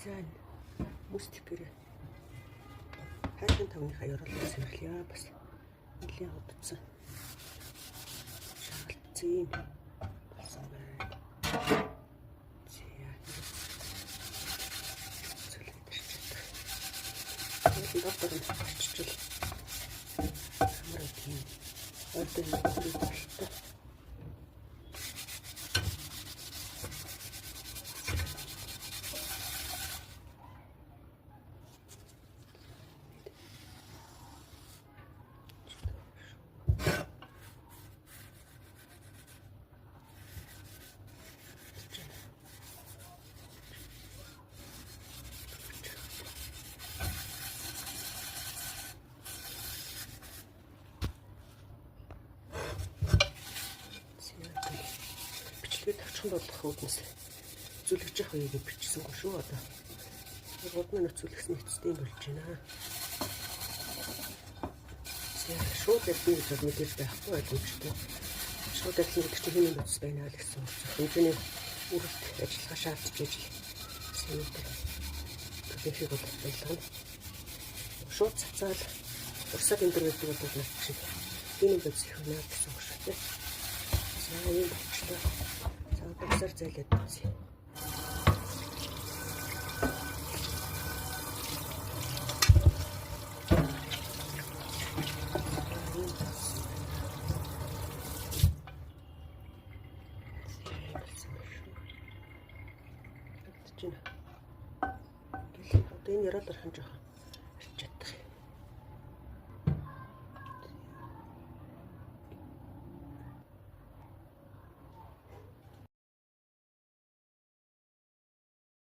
За мөс тэгэрээ. Хайрхан тавныхаа ёроолыг сэвэрлэе. Бас нэлийн удацсан. Шаргалтсан юм болсон байна. За зүлгээд ирчихсэн. Тэгээд доктор нь очичвал ямар тийм ойртой болтой. Бичлэгээ тавчхан болох үүднээс зүлгэж явах үеийг бичсэнгүй шүү одоо. 3 минут зүлгсэн эцэстийн болж байна. За шууд ярьсан гэж бол мэдээж байхгүй ойлгомжтой. Шууд ярьсан гэдэг чинь хэний бодис байна л гэсэн үг. Хэмжээний үрэлт ажиллагаа шаардж ижил сайн төлөвхийг бол ойлгоно. Шууд цацаал урсаад өндөр байдаг бол над шиг энэ бодис их байна гэсэн үг шүү дээ. За ийм болчлоо. За одоо усаар зайлаад үзье. Ийм болсон байна. За ийм болсон байна шүү. Харагдаж байна. Гэл одоо энэ ёроол орхон жоохон арчаад.